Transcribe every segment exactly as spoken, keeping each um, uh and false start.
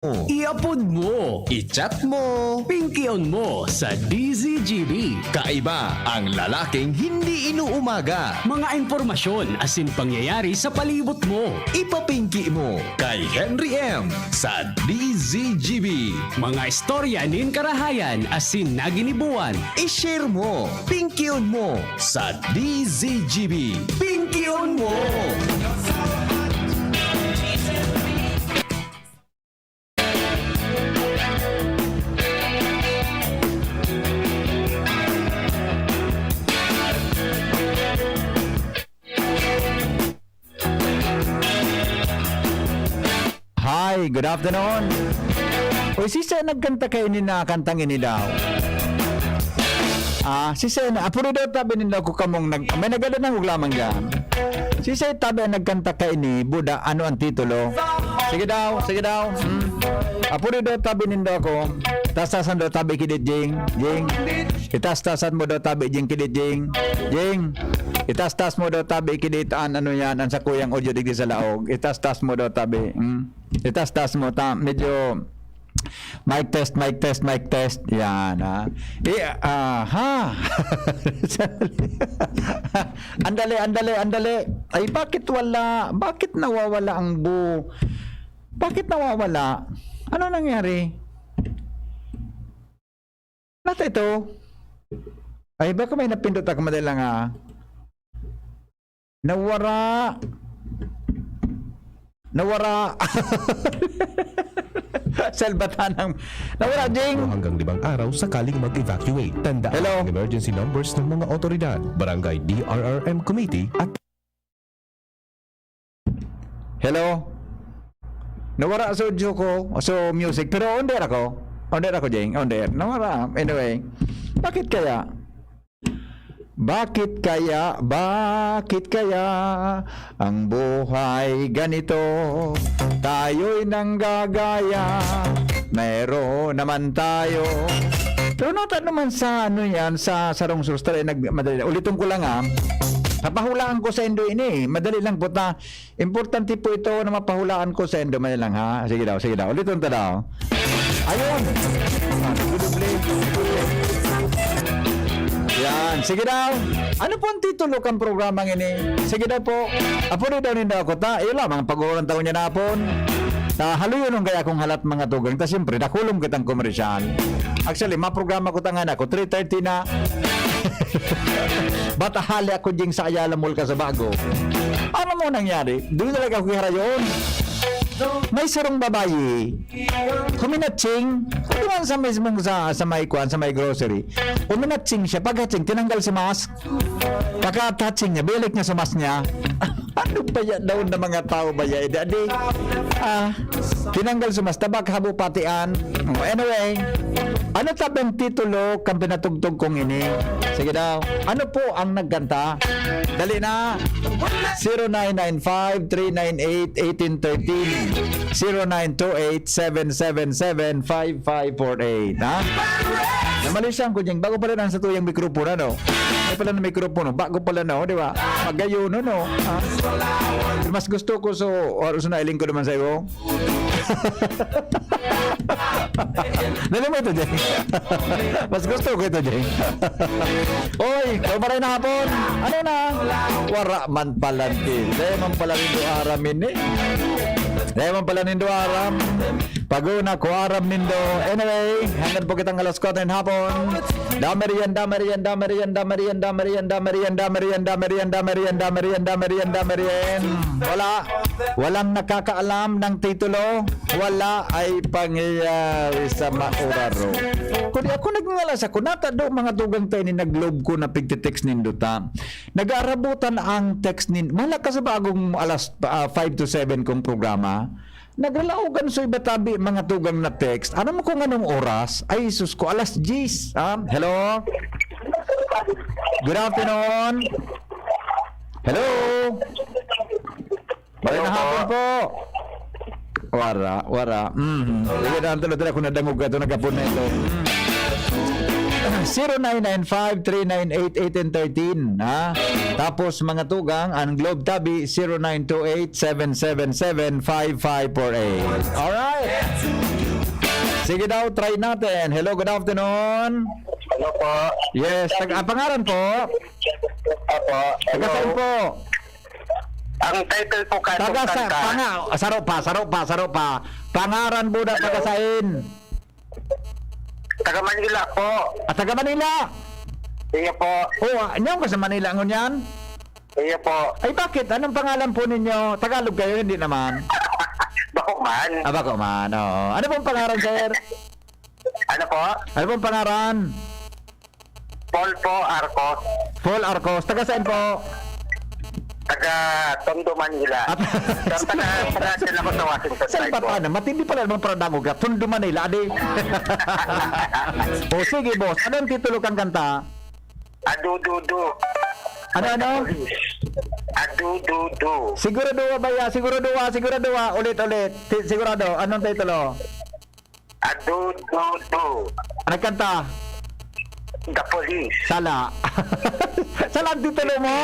I-upload mo. I-chat mo. Pingkion mo sa D Z G B. Kaiba ang lalaking hindi inuumaga. Mga impormasyon asin pangyayari sa palibot mo. Ipapingki mo kay Henry M sa D Z G B. Mga istorya nin karahayan asin naginibuan. I-share mo. Pingkion mo sa D Z G B. Pingkion mo! Hi, good afternoon. Uy, sisay nagkanta kaini na kantang ini daw? Ah, sisay na, apurido tabi nindo ako kamong nag-, may nagada na lamang dyan. Sisay tabi ang nagkanta kaini, Buda, ano ang titulo? Sige daw, sige daw. Hmm. Apurido tabi nindo ako. Tastasan daw tabi kidit, Jing. Jing. Itastasan mo daw tabi, Jing, kidit, Jing. Jing. Itastas mo daw tabi kidit an ano yan, an sakuyang audio digdi sa laog. Itastas mo daw tabi. Hmm. Itastas mo ta, medyo mic test, mic test, mic test. Yan, ha. I, aha. Andali, andali, andali. Ay, bakit wala? Bakit nawawala ang bu-, bakit nawawala? Ano nangyari? Nata ito? Ay, baka may napindot ako, madali lang, ha. Nawara. Nawara. Salbatan ng, nawara, Jing. Hanggang limang araw sakaling mag-evacuate. Tandaan Hello? Ang emergency numbers ng mga otoridad, barangay D R R M committee at Hello? Nawara sa audio ko, so music. Pero on there ako. On there ako, Jing. On there. Nawara. Anyway. Bakit kaya? Bakit kaya? Bakit kaya ang buhay ganito? Tayo'y nanggagaya. Mayroon naman tayo. Pero nata naman sa ano yan, sa sarong susta, eh, nag-, madali lang. Ulitin ko lang, ha. Papahulaan ko sa indo ini. Madali lang po ta. Importante po ito na mapahulaan ko sa indo. Madali lang, ha. Sige daw, sige daw. Ulitin ta daw. Ayun. Ah, nagduduble. Yan. Sige daw. Ano po ang titulo kan programang ini? Sige daw po. Apuri daw nindo ako ta. Iyo lamang pag-uulan taon niya na apon. Ta haluyon ang gaya kong halat mga tugang. Ta siyempre, dakulom kitang komersyal. Actually, maprograma ko ta nga na ako. Three thirty na. Batahali ako ding sa Ayala Mall ka sa bago. Ano mo nangyari? Doon talaga ako harayon. May sarong babayi. Huminatsing. Kundi man sa mismong sa, sa may kwan, sa may grocery. Huminatsing siya. Paghatsing, tinanggal si mask. Pagka-touching niya, bilik niya sa mask niya. Ano ba yan daw na mga tao ba yan? Edi, adi, ah, tinanggal sa mask, tabak habo patian. Oh, anyway, ano tabang titulo kan pinatugtog kong ini? Sige daw. Ano po ang nagkanta? Dali na. Zero nine nine five, three nine eight, eighteen thirteen. Zero nine two eight, seven seven seven, five five four eight. Ha? Namalisan ko dyan. Bago pala na sa tuyang mikropono, ano? Ay pala na mikropono. Bago pala na, oh, di ba? Magayon, no, no? Ha? Pero mas gusto ko so, or so nailing ko naman sa iyo. Dali mo ito, Jay. Mas gusto ko ito, Jay. Oy, ikaw pa rin hapon. Ano na? Wara man pala, Jay. Dahil man pala rin doon aramin, eh. Dahil man pala rin doon aram. Pag-una ko, aram nindo. Anyway, hanggang po kitang alas kwatro ng hapon. Dame riyan, dame riyan, dame riyan, dame riyan, dame riyan, dame riyan, dame riyan, dame riyan, dame riyan, dame riyan, dame riyan, dame riyan, dame riyan. Wala. Walang nakakaalam ng titulo. Wala ay pangyayari sa mauraro. Kundi ako nagngalas ako, natado mga tugang tayo ni nag-globe ko na pigtitext nindo ta. Nag-aarabutan ang text nin-, mahala ka sa bagong alas, ah, five to seven kong programa. Naglalaogan so iba tabi mga tugang na text. Aram mo kung anong oras? Ay, sus ko, alas diyes. Ah, hello? Good afternoon. Hello? Magandang Hello po. Hapon po. Wara, wara. Mm. Sige na, ang tulo-tulo, kung nadangog ka, ito, nagkapon na ito. Mm. Zero nine nine five, three nine eight, eighteen thirteen, ha? Tapos, mga tugang, ang Globe Tabi, zero nine two eight, seven seven seven, five five four eight. Alright. Sige daw, try natin. Hello, good afternoon. Hello po. Yes, tag-, ah, pangaran po? Apo. Taga saan po? Ang title po ka Taga sa, panga, saro pa, saro pa, saro pa. Pangaran po na taga sain? Taga Manila po. Ah, taga Manila? Iyo po. Oh, ah, nyaon ka sa Manila ngunyan? Iyo po. Ay, bakit? Anong pangalan po ninyo? Tagalog kayo, hindi naman. Bako man. Ah, bako man, oo. Ano pong pangalan, sir? Ano po? Ano pong pangalan? Paul po, Arcos. Paul Arcos. Taga saan po? Taga Tondo, Manila. At- Pero taga, taga dyan ako sa Washington Saan Side ba po. Taga? Matindi pala naman para dangog ka. Tondo, Manila, adi. O sige, boss. Anong titulo kang kanta? Adududu. Ano, ano? Adududu. Sigurado ba ya? Sigurado ba? Sigurado ba? Ulit, ulit. Si- Sigurado. Anong titulo? Adududu. Nagkanta? The Police. Sala. Sala ang titulo mo.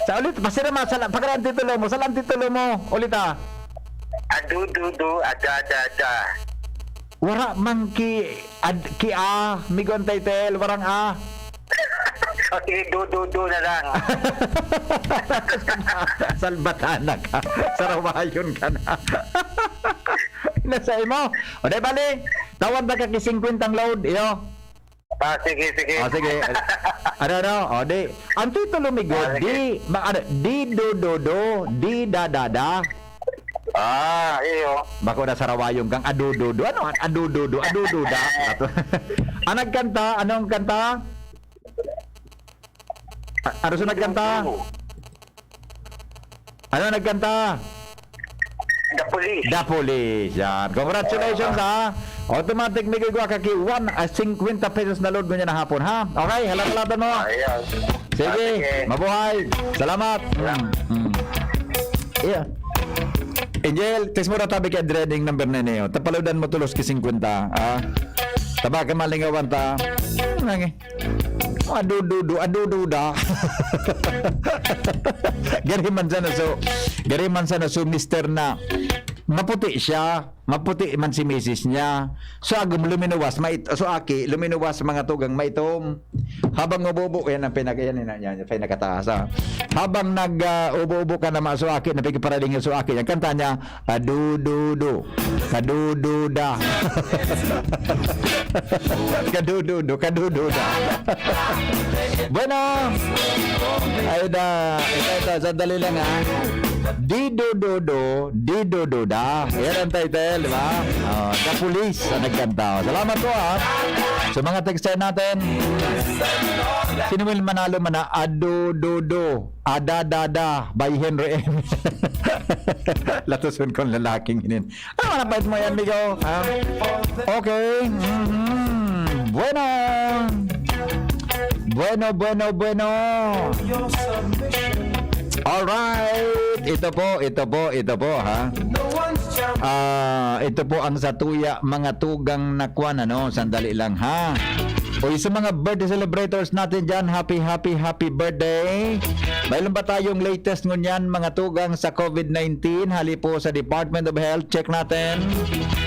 Sa ulit, pasira ma, sala, pagkara ang titulo mo. Sala ang titulo mo. Ulit ah. Adududu, adadada. Wara man ki, ad, ki a, migon title, warang a. Okay, dududu na lang. Salbatana ka. Sarawayon ka na. Nasa imo. O, di bali, tawan ta ka ki singkwentang load, iyo. Ah, sige, sige. O, sige. Ano, ano? O, di. Ang titulo, migo, Ah, sige. di, ma, ano, di do do do, di da da da. Ah, iyo. Bako na sarawayon kang adududu. Ano ang adududu? Adududa? Ang nagkanta? Anong kanta? A- Ano sa nagkanta? Ano nagkanta? The Police. The Police. Yan. Congratulations, ha. Automatic, may gigwa ka ki one, ah, singkwenta pesos na load ngunyan na hapon, ha? Okay, halat-halatan mo. Ayan. Sige, Ah, sige. Mabuhay. Salamat. Mm, mm. Yeah. Angel, text mo na tabi kay Adrening number na niyo. Tapaludan mo tulos ki singkwenta. Ah. Taba ka malingawan ta. Hmm, nangi. Adududu, adududa. Gari man sana so, gari man sana so, mister na maputi siya, maputi man si misis niya. So, agom luminuwas, mait-, so, aki, luminuwas mga tugang maitom. Habang ubo-ubo, yan ang pinag-, yan, yan, yan, yan, pinakataas, ah. Habang nag, ah, ubo-ubo ka na, maso aki, napikiparaling sa aki, yan, kanta niya, adududu, kadududa. Kadududu, kadududa. Bueno, ay da, ito, ito, sandali lang, ha. Di do do do, di do do da. Yan ang title, di ba? Oh, The Police ang nagkanta. Salamat po, ha. Sa mga texter natin, sino mo yung manalo man na Ado Do Do, Ada Da Da, by Henry M. Latuson kong lalaking inin. Ah, malapit mo yan, migo. Ha? Okay. Mhm. Bueno. Bueno, bueno, bueno. Alright. Ito po, ito po, ito po, ha. Ah, ito po ang satuya, mga tugang na kwan, ano, sandali lang, ha. Uy, sa mga birthday celebrators natin dyan, happy, happy, happy birthday. Mayroon ba tayong latest ngunyan, mga tugang, sa covid nineteen? Hali po sa Department of Health, check natin.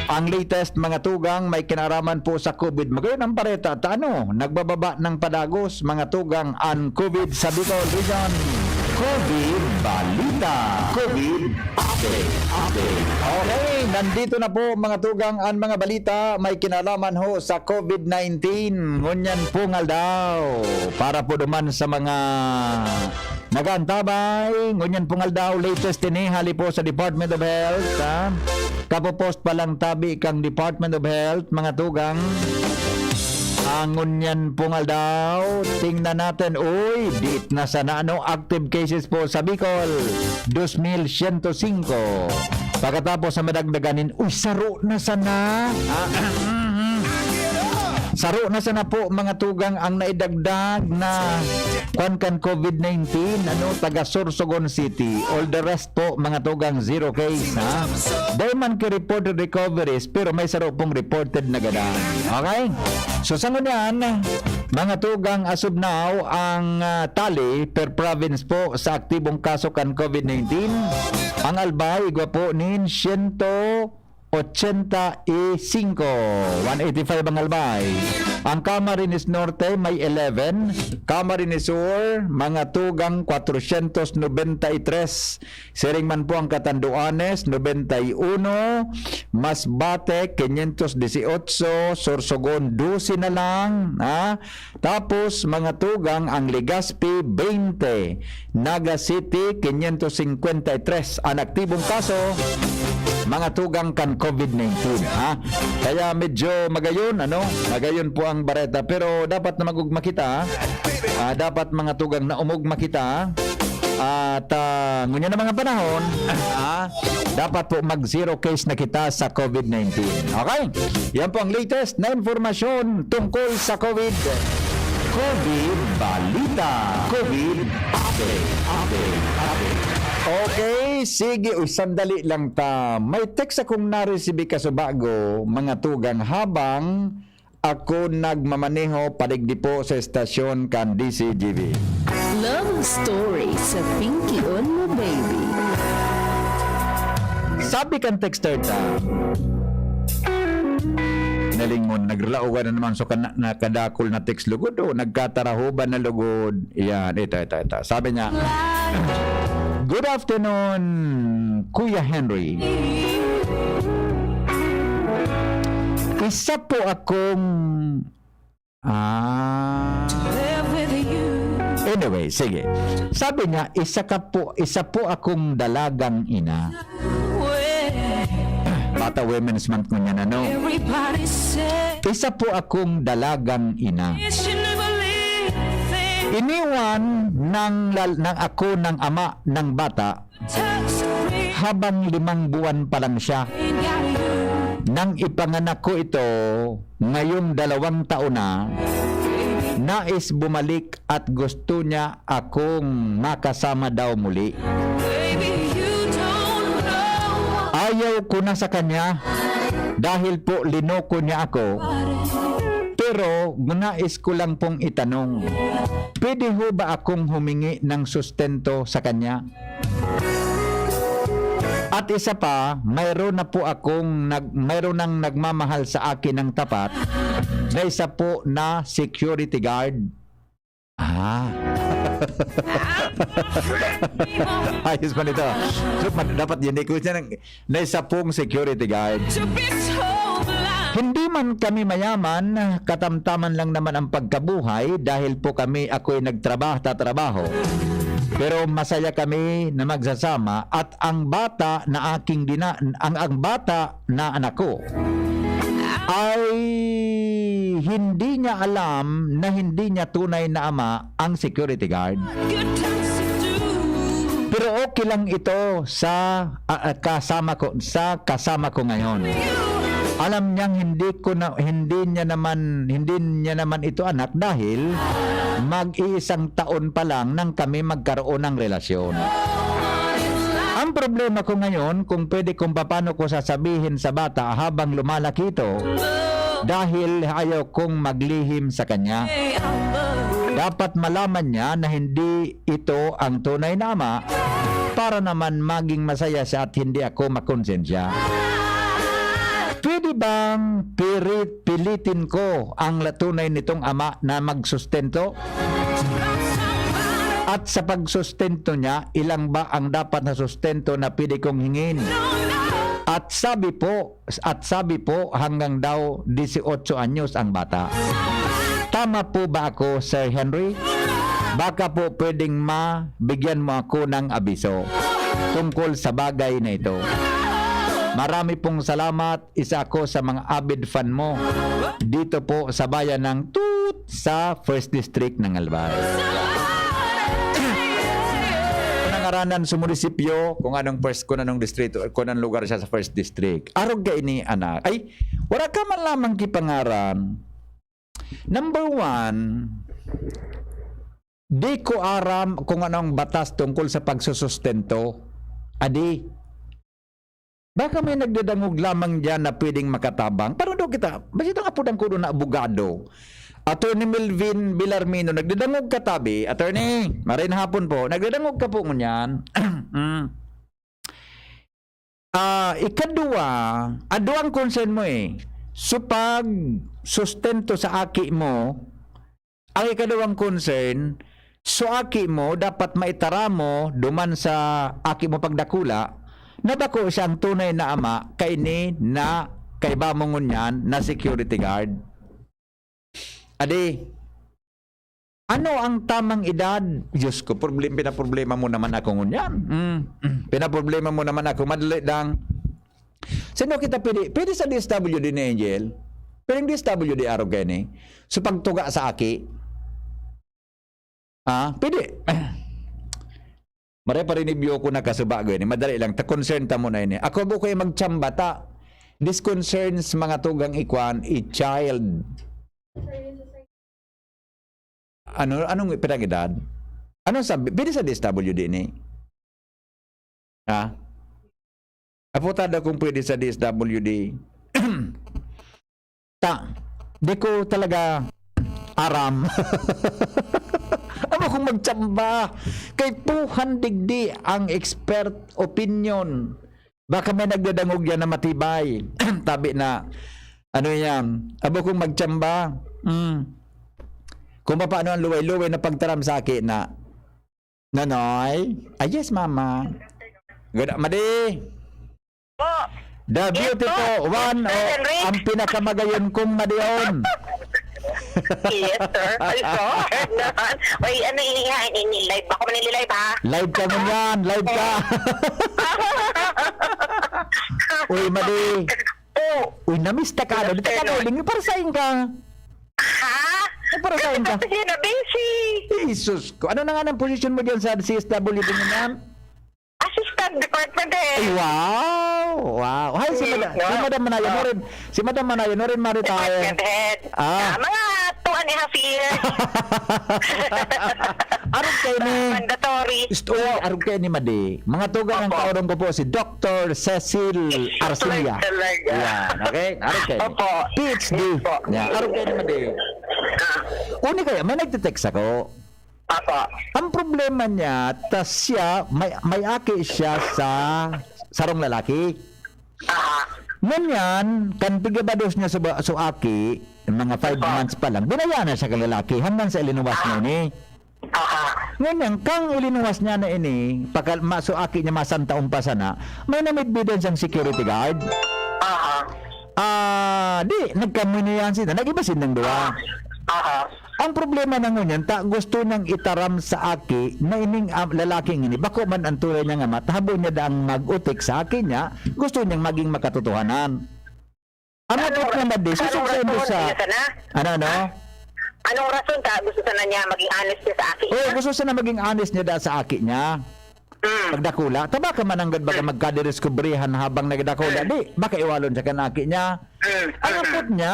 Ang latest, mga tugang, may kinaraman po sa covid. Magayon ang pareta, ta ano, nagbababa ng padagos, mga tugang, ang covid sa Bicol Region. Covid Balita. Covid Update. Update. Okay, nandito na po, mga tugang, ang mga balita may kinalaman ho sa covid nineteen. Ngunyan pong aldaw, para po duman sa mga nag-aantabay, ngunyan pong aldaw, latest ini, hali po sa Department of Health, ha? Kapopost pa lang tabi kang Department of Health, mga tugang. Ang ngunyan pong aldaw, tingnan natin, uy, diit na sana, ano, active cases po sa Bicol, dos mil siyento singko. Pagkatapos sa madagdagan nin, uy, saro na sana. Ah, saro na sana po, mga tugang, ang naidagdag na kwan kan covid nineteen, ano, taga Sorsogon City. All the rest po, mga tugang, zero case, ha? Dahil man ki reported recoveries, pero may saro pong reported na gadan. Okay? So, sa ngunyan, mga tugang, as of now, ang, ah, tally per province po sa aktibong kaso kan covid nineteen, ang Albay, igwa po nin siyento ochenta y cinco. One eighty-five ang Albay. Ang Camarines Norte may eleven. Camarines Sur, mga tugang kwatrosyentos nobenta y tres. Siring man po ang Catanduanes, nobenta y uno. Masbate, quinientos dieciocho. Sorsogon, dose na lang. Ha? Tapos, mga tugang, ang Legazpi, twenty. Naga City, quinientos cincuenta y tres. Ang aktibong kaso, mga tugang kan covid nineteen, ha? Kaya medyo magayon, ano? Magayon po ang bareta. Pero dapat na mag-ugma kita, ha? Ah, dapat, mga tugang, na umugma kita, ha? At, ah, ngunyan na mga panahon, ha? Dapat po mag-zero case na kita sa covid nineteen. Okay? Yan po ang latest na impormasyon tungkol sa covid. Covid Balita. Covid Update. Update. Update. Okay, sige. Uy, sandali lang ta. May text akong naresibi kasubago, mga tugang, habang ako nagmamaneho padigdi po sa estasyon kan D C G V. Love story sa Pinky on mo, baby. Sabi kan texter ta, nalingon, nagralaogan na naman, so kan-, nakadakol na text lugod, o nagkatarahuban na lugod. Yan, ito, ito, ito. Sabi niya, "Good afternoon, Kuya Henry. Isa po akong," ah. Anyway, sige. Sabi niya, "Isa ka po, isa po akong dalagang ina." Bata Women's Month ngunyan, ano? Isa po akong dalagang ina. Iniwan ng lal-, ng ako ng ama ng bata habang limang buwan pa lang siya. Nang ipanganak ko ito, ngayong dalawang taon na, nais bumalik at gusto niya akong makasama daw muli. Ayaw ko na sa kanya dahil po linoko niya ako. Pero nais ko lang pong itanong, pwede ho ba akong humingi ng sustento sa kanya? At isa pa, mayroon na po akong nag-, mayroon nang nagmamahal sa akin ng tapat na isa po na security guard. Ah. Ayos pa nito. So, ma-, dapat yun, i-quiz niya ng, na isa pong security guard. Hindi man kami mayaman, katamtaman lang naman ang pagkabuhay dahil po kami, ako'y nagtraba-, tatrabaho. Pero masaya kami na magsasama at ang bata na aking dina-, ang, ang bata na anak ko ay hindi niya alam na hindi niya tunay na ama ang security guard. Pero okay lang ito sa, ah, ah, kasama ko, sa kasama ko ngayon. Alam niyang hindi ko na, hindi niya naman, hindi niya naman ito anak dahil mag-iisang taon pa lang nang kami magkaroon ng relasyon. Ang problema ko ngayon, kung pwede, kung paano ko sasabihin sa bata habang lumalaki ito, dahil ayaw kong maglihim sa kanya. Dapat malaman niya na hindi ito ang tunay na ama para naman maging masaya siya at hindi ako makonsensya. Pwede bang pirit-, pilitin ko ang la-, tunay nitong ama na magsustento? At sa pagsustento niya, ilang ba ang dapat na sustento na pwede kong hingin? At sabi po, at sabi po, hanggang daw dieciocho anyos ang bata. Tama po ba ako, Sir Henry? Baka po pwedeng mabigyan mo ako ng abiso tungkol sa bagay na ito. Marami pong salamat. Isa ako sa mga avid fan mo dito po sa bayan ng Tut sa First District ng Albay. Nangaranan sa munisipyo kung anong first, kung anong distrito, kung anong lugar siya sa First District. Arog ka ini, anak. Ay, wala ka man lamang kipangaran. Number one, di ko aram kung anong batas tungkol sa pagsusustento. Adi, baka may nagdadangog lamang diyan na pwedeng makatabang. Paano daw kita? Basta itong apo ng kuno na abogado. Attorney Melvin Villarmino, nagdadangog ka tabi. Attorney, maray na hapon po. Nagdadangog ka po ngunyan. Mm. Ah, ikadua, adwa ang concern mo eh. So, pag sustento sa aki mo, ang ikaduwang concern, so aki mo, dapat maitara mo duman sa aki mo pagdakula, na bako siya ang tunay na ama, kaini na kaiba mo ngunyan na security guard. Adi, ano ang tamang edad? Diyos ko, problem, pinaproblema mo naman ako ngunyan. Mm, mm, pinaproblema mo naman ako. Madali lang. Sino kita pwede? Pwede sa D S W D ni Angel. Pwede D S W D arog kayo ni. So, pagtuga sa aki. Ah, pwede. Mare pa rin ibyo ko nakasuba ko ini. Madali lang. Ta concern ta mo na ini. Ako buko yung magtsamba ta. This concerns mga tugang ikwan, a child. Ano, anong pirang edad? Anong sabi? Pwede sa D S W D ni? Ha? Apo ta daw kung pwede sa D S W D. Ta, di ko talaga aram. Amo kung magtsamba. Kay puhan digdi ang expert opinion. Baka may nagdadangog yan na matibay. Tabi na, ano yan? Abo kung magtsamba. Mm. Kung paano ang luway-luway na pagtaram sa akin na, "Nonoy?" "Ah, yes, mama." Gada, madi. Po. The Yes, beautiful po. one, Sir o Henry. ang pinakamagayon kong madion. Yes, sir. Ay, sir. Naman. Uy, ano, inihain, ini-live. Bako man nili-live, ha? Live ka ngunyan, live ka. Uy, madi. Oh. Uy, namiss ta ka, ano? Di ta ka Afternoon. Pwedeng, para saan ka? Ha? Ay, para saan ka? Kasi na busy. Jesus ko. Ano na nga ang position mo dyan sa C S W D ngunyan? Assistant department head. Ay, wow! Wow! Hi, si Yes, Mada-, no? si Madam Manaya, Oh. Norin, si Madam Manaya, Norin Maritaya. Department head. Ah. Ah, mga two and a half years. Arog kayo ni Mandatory. Isto, arog kayo ni Madi. Mga tugang ang Opo. kaurong ko po, si Doctor Cecil Arcilla. Talaga. Yan, okay? Arog kayo ni. Opo. P H D. Yes po. Yan, arog kayo ni Madi. Ah. Uni kaya, may nagtitext ako. Apa. Ang problema niya, ta siya, may, may aki siya sa sarong lalaki. Aha. Ngunyan, kan pigabados niya sa ba-, sa aki, mga five Apa. months pa lang, binayaan na siya kan lalaki, hanggang sa ilinuwas Ah. niya ni. Aha. Ngunyan, kang ilinuwas niya na ini, pakal-, ma-, so aki niya masan taon pa sana, may namidbidan siyang security guard. Aha. Ah, di, nagkamunuyan sila, nag-iba silang duwa. Aha. Ang problema na ngunyan, ta gusto niyang itaram sa aki na ining, ah, lalaking ini, bako man ang tunay niyang ama, ta habo niya daang mag-utik sa aki niya, gusto niyang maging makatotohanan. Ano Anong po ra-, naman di? anong Susog sa rason indo sa niya sana? Ano, ano? Anong rason ta gusto sana niya maging honest siya sa aki Oo, niya? gusto sana maging honest niya da sa aki niya. Mm. Pagdakula, ta baka man nanggad baga Mm. magkadiskubrihan habang nagdakula. Mm. Di, baka iwalon siya kan aki niya. Mm. Ang Mm. apot niya,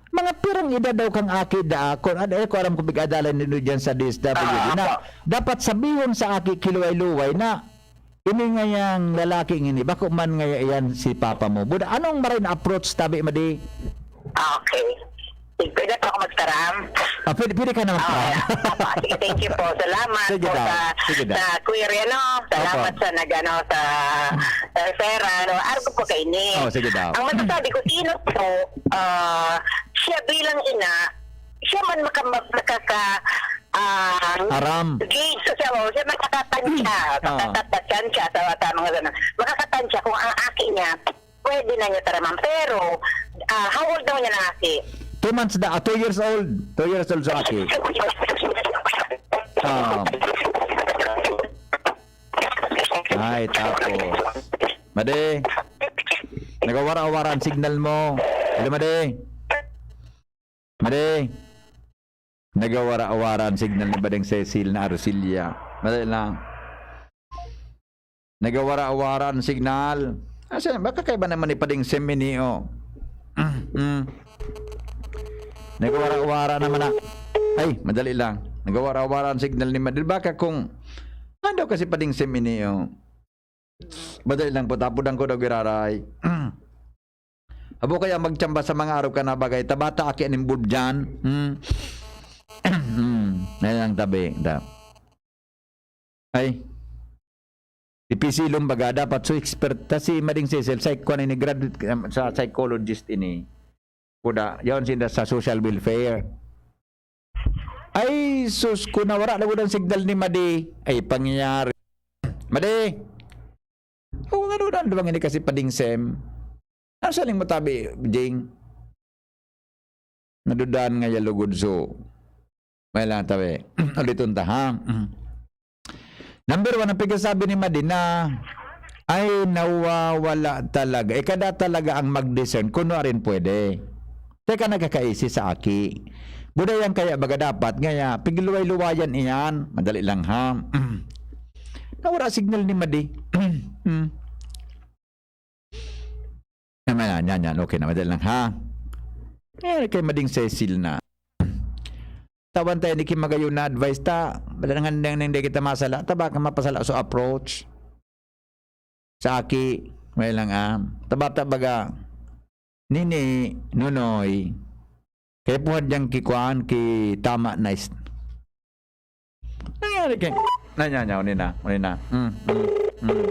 mga pirang edad daw kang aki da, kung ano, eh, kung aram ko, big-adalan nindo dyan sa D S W D Ah, na, apo. dapat sabihon sa aki kiluway-luway na, ini ngayang lalaki ngini, bako man ngaya iyan si papa mo. Buda, anong maray na approach, tabi, Madi? Okay. Pwede pa ako magtaram? Ah, pwede, pwede ka na Ah, magtaram. yeah. Papa, sige, thank you po. Salamat Sige po daw. sa, Sige daw. sa query, ano? Salamat Opo. sa nag-, ano, sa, sa referral. Ano, araw ko po kaini. Oh, sige daw. Ang masasabi ko, Ino po, ah, siya bilang ina, siya man maka-, mag-, makaka-, ah, Aram. gauge sa siya, oh, siya makakatansya, Ah. makakatansya sa, sa mga ganun. Makakatansya kung ang aki niya, pwede na niya taraman. Pero, ah, how old daw niya na aki? Two months na, ah, two years old. Two years old sa aki. Ah. Ay, tapos. Madi. Nagawara-wara ang signal mo. Hello, Madi. Madi. Nagawara-wara ang signal ni Bading Cecil na Arcilla. Madali lang. Nagawara-wara ang signal. Asa, baka kaiba naman ni Pading Sem ini, oh. Mm. Nagawara-wara naman na. Ay, madali lang. Nagawara-wara ang signal ni Madil. Baka kung, ano daw kasi Pading Sem ini, oh. Madali lang po, tapudan ko daw giraray. Abo kaya magtsamba sa mga araw ka na bagay. Tabata aki ang involved dyan. Hmm. Hmm. Ayan ang tabi. Da. Ay. Dipisilon baga, dapat so expert ta si Mading Cecil, psych-, kuwan ini, graduate, um, sa psychologist ini. Kuda, yaon sinda sa social welfare. Ay, sus, kung nawara na gud ang signal ni Madi, ay, pangyayari. Madi! O, ano na, ano bang ini kasi Pading Sem? Ano sa ning matabi, Jing? Nadudahan nga ya lugod, so, may lang tabi. Uliton ta, ha? Number one, ang pagkasabi ni Madi na, ay, nawawala talaga. Ikada talaga ang mag-discern kung ano rin pwede. Teka, nagkakaisi sa aki. Budayang kaya baga dapat, ngaya, pigluway-luwayan iyan. Madali lang, ha? Nawara signal ni Madi. Hmm. Naman yan, yan, yan. Okay na, madali lang, ha? Ngayon, kay Mading Cecil na. Tawan tayo ni Kim Magayon na advice ta. Madali nga nang, nang di kita masala. Taba ka mapasala sa approach. Sa aki, may lang, ah. Taba, tabaga. Nini, Nonoy. Kaya puhan diyang kikuan, ki tama na is-, nangyari kay, na, na, na, uni na, uni na. Mm, mm, mm.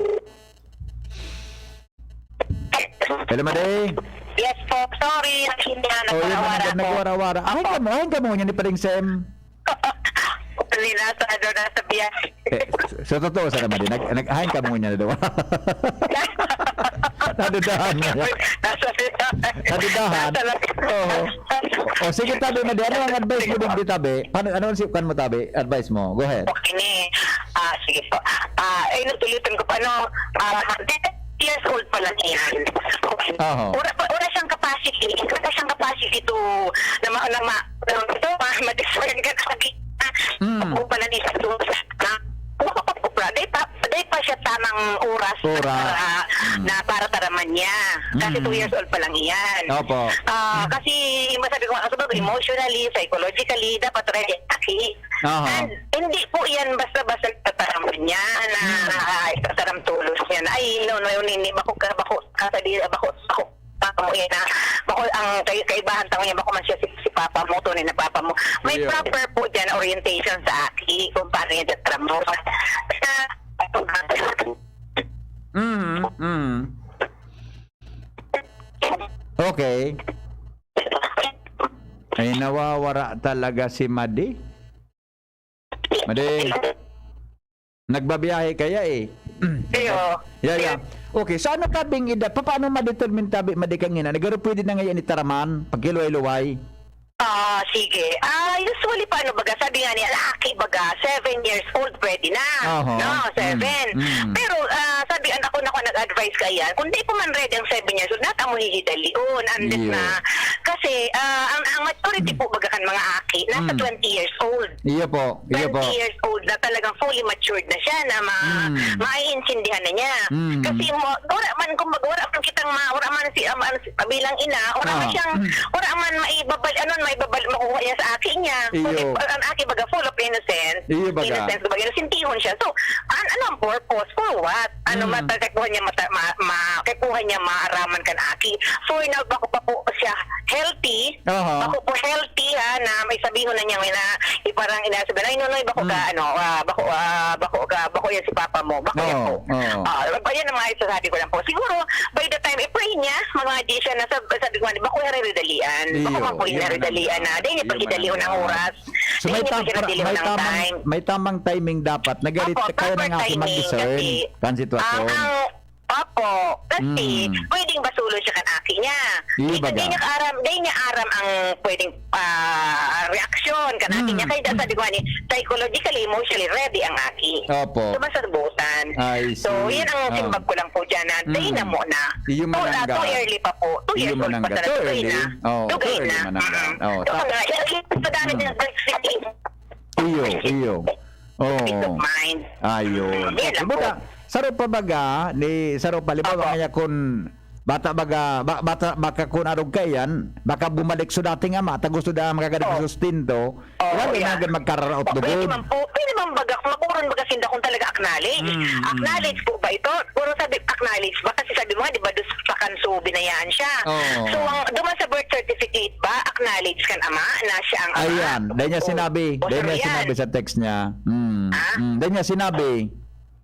Hello, Madi. Yes po, sorry, hindi na, oh, yun na, nagwarawara nag-, ako. Nagwarawara. Ahin ka mo, ahin ka mo niya ni Paring Sem. Kanina sa, ano, nasa biyahe. Eh, sa totoo, sa naman din, nag-, nag-, ahin ka mo niya na daw. Nadudahan niya. Nasa biyahe. Nadudahan? Nasa lab-, oo. O, sige, tabi, Madi, ano ang advice mo digdi, tabi? Paano, ano ang sikan mo, tabi? Advice mo. Go ahead. Okay ni. Ah, sige po. Ah, eh, nagtulitan ko pa, ano, ah, ten years old pa lang yan. Aha. Wala pa, wala siyang capacity. Wala siyang capacity to, na ma-, na ma-, na ito, ma-, ma-discern ka sa gitna. Mm. Ako pala ni sa doon sa, na, wala pa po, dahil pa, dahil pa siya tamang oras. Oras. Para, mm, na para taraman niya. Kasi, mm, two years old pa lang iyan. Opo. Ah, mm, kasi, masabi ko nga, sabi ko, emotionally, psychologically, dapat ready na si Aha. And hindi po yan basta-basta nagtataram niya na, hmm, ah, itataram tolos niya na, "Ay, no, no, no, hindi, bako ka, bako ka, sa di, bako, bako, papa mo yan, ah, bako ang kay-, kaibahan tao niya, bako man siya si, si papa mo, tunay na papa mo." May, iyo, proper po dyan orientation sa aki kung paano yan tataram mo. Sa, Mm, mm. Okay. Ay, nawawara talaga si Madi. Madi. Nagbabiyahe kaya eh. Iyo. Yeah, yeah. Okay, so ano tabing edad? Pa-, paano ma-determine tabi, Madi, kang ina? Nagaro pwede na ngayon itaraman, pagkiluway-luway? Ah, sige. Ah, usually, paano baga? Sabi nga niya, laki baga, seven years old, pwede na. Aha. No, seven. Mm, mm. Pero, ah, sabi, an-, ako na ako nag-advise kaya, kung di pa man ready ang seven years old, nata mo hihidalion, unless, iyo, na, kasi, ah, ang, ang maturity, mm, po baga kan mga aki, nasa, mm, twenty years old. Iyo po, iyo po. Twenty years old na talagang fully matured na siya, na ma-, mm, maiintindihan na niya. Mm. Kasi mo, wala man, kumbaga, wala man kitang ma-, wala man si, um, ano, si, bilang ina, wala man, ah, siyang, mm, wala man maibabal-, ano, maibabal-, makukuha niya sa aki niya. Iyo. Kundi, ang aki baga full of innocence. Iyo baga. Innocence, kumbaga, inosentihon siya. So, an-, ano ang purpose? For what? Ano, mm, mata-, kaipuhan niya mata-, ma-, ma-, kaipuhan niya maaraman kan aki? For now, bako pa po siya healthy. Aha. Bako po healthy, ha, na may sabihon na niya, may na, iparang inasabi na, "Ay, Nonoy, bako ka, mm, ano, ah, bako, ah, bako ka, bako yan si papa mo, bako yan po." Oo, oo. Ah, ayan ang mga isasabi ko lang po. Siguro, by the time i-pray niya, mga G siya na sab-, sabi ko nga, bako yan ridalian. Bako, iyo, man po yan ridalian na. Dahil niya pagidalion ang oras. So, may tam-, may tamang, may tamang timing dapat. Nagarit, opo, kaya na proper nga ako timing mag-discern kasi kan sitwasyon. Ang, ang, opo, kasi, mm, pwedeng basulon siya kan aki niya. Iyo baga. Di niya aram, di niya aram ang pwedeng, ah, reaksyon kan aki niya. Mm. Kaya sabi ko nga ni, psychologically, emotionally ready ang aki. Opo. So, masabutan. I see. So, yan ang simbag ko lang po dyan na, mm, dali na muna. Iyo manangga. Too, ah, too early pa po. Two years old pa sana. Too early. Too early. Oh, too early manangga. Mm-mm. Oh, so, ta- mga, yan, yung sa dami ng breastfeeding. Iyo, iyo. Oo. Peace of mind. Ayun. Yan lang po. Buta, saro pa baga, ni, saro pa, halimbawa, opo, kaya kun bata baga, ba-, bata, baka kun arog kaiyan, baka bumalik sa dating ama, ta gusto da makagadag sustento, oh, wala na agad magkararaot lugod. Pwede man po, pwede man baga, makuron baga sinda kung talaga acknowledge. Mm, mm. Acknowledge po ba ito? Puro sabi, acknowledge ba? Kasi sabi mo nga, di ba, dus-, pakanso, binayaan siya. Oo. So, ang duman sa birth certificate ba, acknowledge kan ama na siya ang ama? Ayan, dahil niya sinabi, dahil niya sinabi sa text niya. Mm, mm, dahil niya sinabi.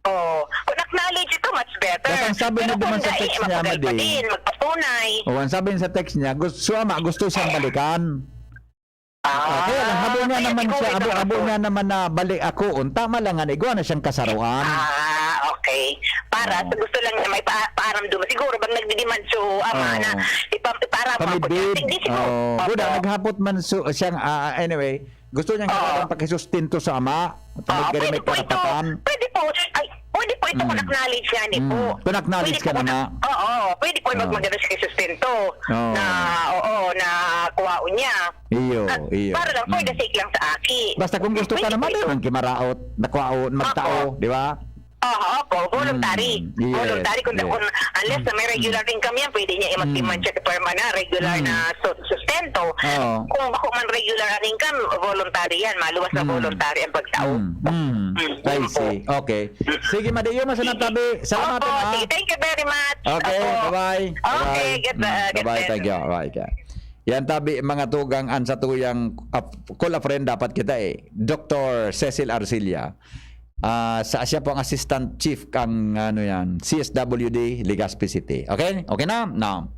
Oh, kung acknowledge much better. Kaya ang sabi Pero niya naman kung sa dai, text niya, mapagal pa Madi. din, magpatunay. O, ang sabi niya sa text niya, gus-, so ama, gusto siyang balikan. Ah, Ah, kaya lang, habo niya pwede naman siguro siya, habo, habo magpatun- niya naman na balik ako. Tama lang nga, igwa na siyang kasaruan. Ah, okay. Para Oo. sa gusto lang niya, may pa-, paaramdam. Siguro, bang nagdidiman so, ama Oo. na, ipa-, iparamdam ko siya. Pamidbid. Hindi siguro. Oo. Opo. Buda, naghapot man so, siyang, ah, anyway, gusto niyang Oo. kailangan pakisustento sa ama. Pamid Ah, gani pwede may po ito. karapatan. Pwede po. Ay, pwede po ito kung Mm. acknowledge niya ni Mm. po. Kung acknowledge Pwede ka po na na. nga. Oo, pwede po Oo. mag-, mag-ano siya kay sustento Oo. na, oo, na kuwaon niya. Iyo, At iyo. para lang, for the Mm. sake lang sa aki. Basta kung gusto ka Pwede naman, po ito. naman kimaraot, nakwaon, magtao, Opo. di ba? Oo, opo, voluntary. Mm, yes, Voluntary, kung, yes. kung, unless na may Mm. regular income yan, pwede niya i-, mag-demand Mm. siya sa perma na regular Mm. na su-, sustento. Oo. Kung bako man regular ang income, voluntary yan. Maluwas na Mm. voluntary ang pagtao. Mm, mm. Mm, I yun po. see. Okay. Mm. Sige, Madi, iyo man sa Sige. natabi. Salamat, Opo, ha? sige. Thank you very much. Okay, Opo. bye-bye. Okay, Bye-bye. good, Mm, uh, good bye-bye. Thank you. day. Bye, ka. Yan tabi, mga tugang, an satuyang, ah, call a friend dapat kita eh. Doktor Cecil Arcilla. Ah, sa, siya po ang assistant chief kang, ano yan, C S W D, Legazpi City. Okay? Okay na? Now,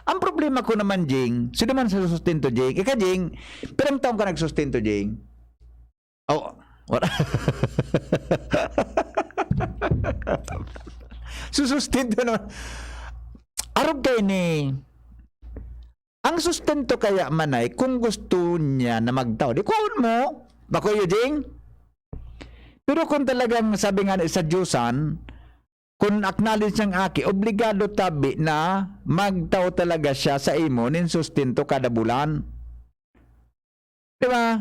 ang problema ko naman, Jing, sino man sa sustento, Jing? Ika, Jing, pirang taon ka nagsustento, Jing? Oh, wala. Susustento naman. Arog kayo ni, ang sustento kaya manay, kung gusto niya na magtao, di kuhaon mo. Bako, Eugene? Pero kung talagang, sabi nga ni sa Diyosan, kung acknowledge niyang aki, obligado tabi na magtao talaga siya sa imo nin sustento kada bulan. Di ba?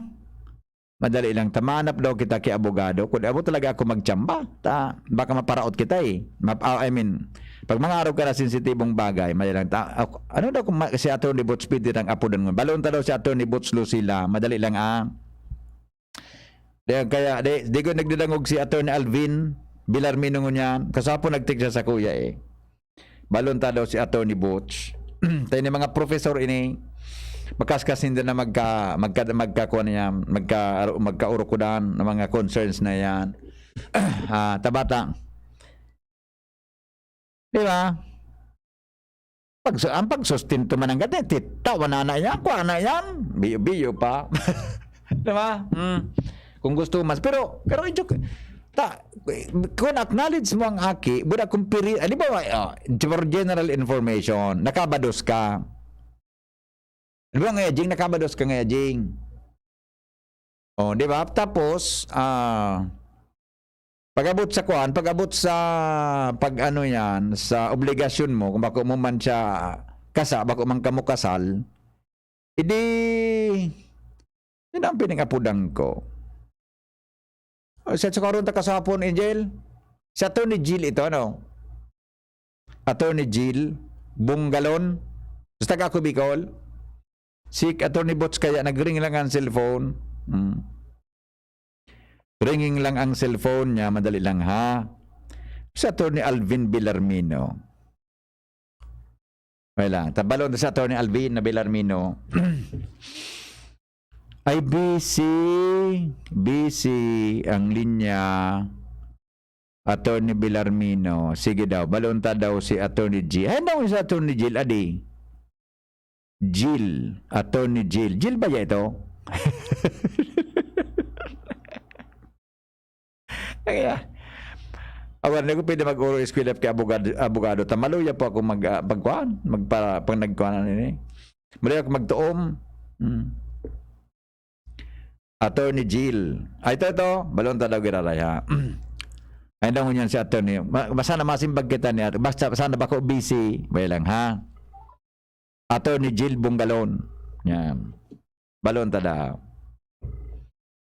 Madali lang, ta mahanap daw kita ki abogado. Kung amo talaga ako magtsamba, ta, baka maparaot kita eh. Map-, ah, I mean, pag mga araw ka na sensitibong bagay, madali lang. Ta, ako, ano daw kung ma-, si Attorney Butch pwede nang apodan mo? Balon ta daw si Attorney Butch Lucila, madali lang ah. Di, kaya, di, di ko nagdadangog si Attorney Alvin Bilarmino ngunyan. Kasapon nag-text siya sa kuya eh. Balon ta daw si Attorney Butch. Tayo ni mga professor ini, makaskas ninda na magka, magka, magkakuha niya, magka, magkaurukudan ng mga concerns na yan. Ah, tabata. Di ba? Pag, ang pagsustento man ang gati, titawa na na yan, kuha na yan, biyo-biyo pa. Di ba? Mm. Kung gusto mas, pero, pero joke, ta, kung acknowledge mo ang aki, buda kung piri, ah, di ba, ah, for general information, nakabados ka. Di ba nga, Jing, nakabados ka nga, Jing? Oh, di ba? Tapos, ah, pag-abot sa kuan, pag-abot sa pag-ano yan, sa obligasyon mo, kung bako mo man siya kasa, bako man kamo kasal, edi, yun ang pinangapodan ko. O, sa sukaron ta kasapon, Angel? Si Attorney Jill ito, ano? Attorney Jill Bungalon. Sa taga ako, Bicol. Si Attorney Butch kaya nag-ring lang ang cellphone. Hmm. Ringing lang ang cellphone niya, madali lang ha. Si Attorney Alvin Villarmino. Wala. Tabalon sa Attorney Alvin na Villarmino. Ay, busy. Busy ang linya. Attorney Villarmino. Sige daw. Balon ta daw si Attorney G. Ay, no, si Attorney Jill, adi. Jill. Attorney Jill. Jill ba ya ito? Kaya, awan na ko pwede mag-uro eskwela kay abogado, abogado. Ta maluya po ako mag, ah, pagkuhan, magpara, pag nagkuhan na nini. Maluya ako magtuom. Hmm. Attorney Jill. Ay, ito, ito. Balon ta daw giraray, ha? Ay, daw ngunyan si attorney. Ma-, basta na masimbag kita niya. Basta, sana ba ko busy? May lang, ha? Attorney Jill Bungalon. Yan. Balon ta daw.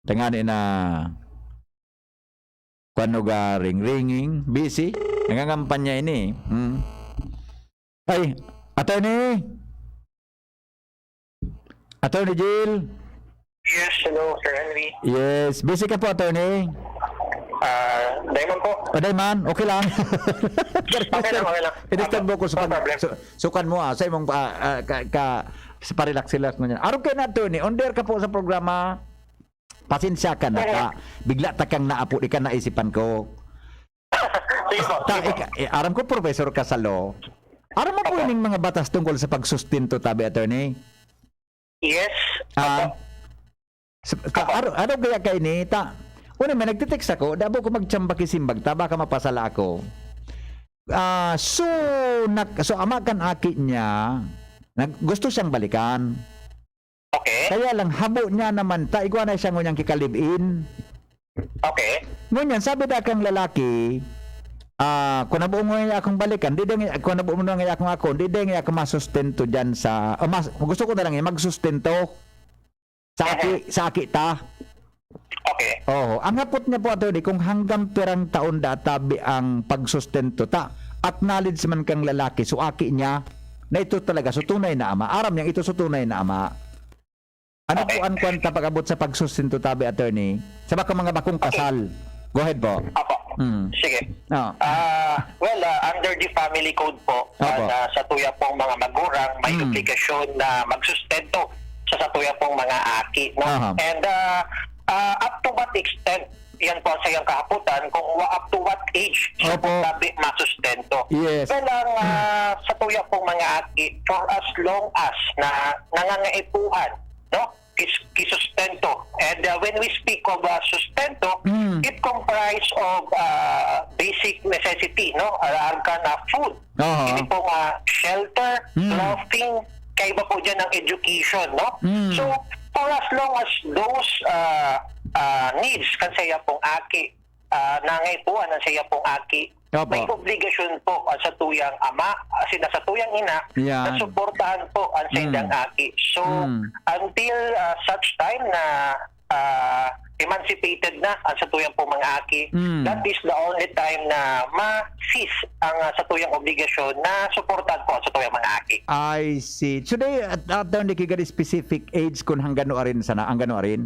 Tangani na kwan, ugaring ringing, busy. Nangangampanya ini. Hmm. Ay, attorney! Attorney Jill! Yes, hello, Sir Henry. Yes, busy ka po, attorney? Ah, Diamond po. O, Diamond, okay lang. Okay lang, okay lang. Inisturbo ko sa No pag-, problem. su-, sukan mo, ah, sa imong, ah, ah, ka, ka, sa parelax-relax mo niyan. Arog kayo na, attorney, on air ka po sa programa. Pasensya ka na, ta. Bigla ta kang naapo, di ka naisipan ko. Sige po, Ta, sige po. ika-, eh, aram ko, professor ka sa law. Aram mo po Opo. ining mga batas tungkol sa pagsustento, tabi, attorney? Yes. Ah, Opo. sa, ta, Opo. aro, aro kaya kay ni, ta, una, may nagtitext ako, dabo ko magtsamba ki simbag, ta, baka mapasala ako. Ah, so, nak-, so, ama kan aki niya, nag-, gusto siyang balikan. Okay. Kaya lang, habo niya naman, ta, igwa na siya ngunyan kika-live-in. Okay. Ngunyan, sabi da kang lalaki, ah, "Kung nabuo mo nga akong balikan, di dai nga, kung nabuo mo nga akong ako, di dai nga ako masustento diyan sa, o mas, gusto ko na lang yan, magsustento sa aki, Ehe. sa aki ta." Okay. Oo. Ang hapot niya po, attorney, kung hanggang pirang taon da tabi ang pagsustento ta, acknowledge man kang lalaki, so aki niya, na ito talaga, so tunay na ama. Aram niyang ito, so tunay na ama. Ano Okay. po ang kwan ta pag-abot sa pagsustento tabi, attorney? Sa baka mga bakong Okay. kasal. Go ahead po. Apo. Mm. Sige. Ah. Ah, well, ah, under the family code po, Opo. ah, na sa tuya pong mga magurang, may Mm. obligasyon na magsustento sa, sa tuya pong mga aki, no? Aha. And, ah, ah, up to what extent, yan po ang sayang kahaputan, kung wa-, up to what age siya po Opo. tabi masustento. Yes. Well, ang, ah, sa tuya pong mga aki, for as long as na nangangaipuhan, no? Kis-, kisustento. And, uh, when we speak of, uh, sustento, Mm. it comprise of, uh, basic necessity, no? Alarm ka na food. Oo. Hindi po nga shelter, Mm. clothing, kaiba po dyan ang education, no? Mm. So, for as long as those, uh, uh, needs kan saya pong aki, ah, nangaipuhan ang saya pong aki, Opo. may obligasyon po ang satuyang ama, ah, sina satuyang ina, Yan. na suportahan po ang saindang Mm. aki. So, Mm. until, ah, such time na, ah, emancipated na ang satuyang pong mga aki, Mm. that is the only time na ma-cease ang, ah, satuyang obligasyon na suportahan po ang satuyang mga aki. I see. So, they, at, at, hindi kiga specific age kung hanggang ano rin sana, hanggang ano rin?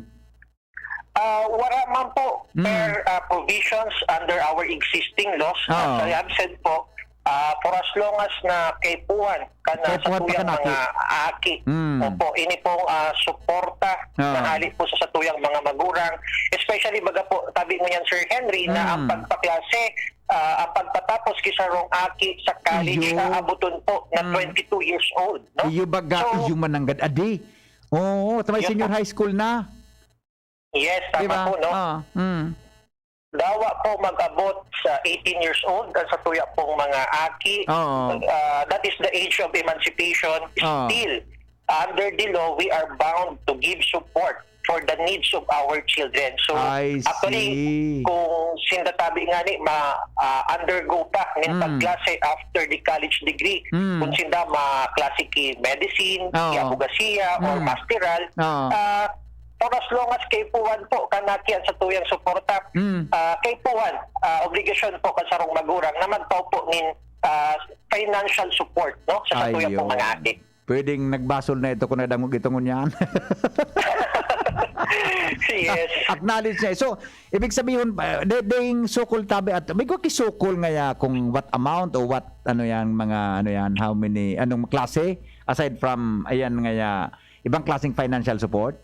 Ah, wala man po Mm. per, ah, provisions under our existing laws. Oo. As I have said po, ah, for as long as na kaipuhan kan, ah, Kaipuhan pa satuyang kan aki. mga aki. Mm. Opo, ini pong, ah, suporta Oo. na hali po sa satuyang mga magurang. Especially baga po, tabi mo yan, Sir Henry, na ang Mm. pagpaklase, ah, ang pagpatapos ki sarong aki sa college, Iyo. aaboton po na Mm. twenty-two years old, no? Iyo baga, So, iyo mananggad, adi. Oo, ta may yun senior po. high school na. Yes, Di tama ba? po, no? Ah, mm. Dawa po mag-abot sa eighteen years old ang satuya pong mga aki. Oo. Ah, that is the age of emancipation. Oo. Still, under the law, we are bound to give support for the needs of our children. So, I actually, see. kung sinda tabi nga ni, ma-, ah, undergo pa nin Mm. pagklase after the college degree, Mm. kung sinda maklase ki medicine, Oo. ki abogasiya, or Mm. masteral, Oo. ah, for as long as kaipuhan po kan aki an satuyang suporta, Mm. ah, kaipuhan, ah, obligasyon po kan sarong magurang na magpaupo nin, ah, financial support, no, sa satuya Ayun. pong mga aki. Pwedeng nagbasol na ito kung nadangog ito ngunyan. Yes. Acknowledge niya. So, ibig sabihin, ah, de-, ding sukol tabi at, may kisukol ngaya kung what amount o what, ano yan, mga, ano yan, how many, anong klase, aside from, ayan ngaya, ibang klaseng financial support?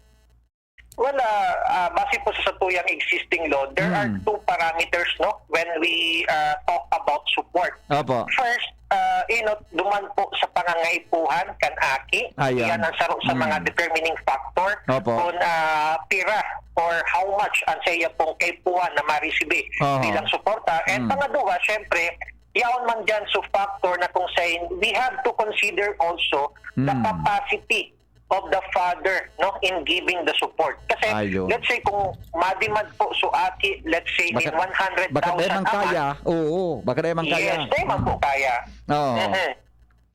Well, ah, ah, base po sa satuyang existing law, there are Mm. two parameters, no, when we, ah, talk about support. Opo. First, ah, inot duman po sa pangangaipuhan kan aki. Ayan. Iyan ang saro sa mga Mm. determining factor Opo. kung, ah, pira or how much ang saiya pong kaipuhan na maresibi Oho. bilang suporta. And Mm. pangaduwa, syempre, yaon man dyan sa factor na kung sa in-, we have to consider also the Mm. capacity of the father, no, in giving the support. Kasi, Ayun. let's say, kung mademand po so aki, let's say, Baka, nin one hundred thousand baka dai man a month. kaya. Oo, baka dai man kaya. Yes, dai man po Mm. kaya. Oo. Mhm.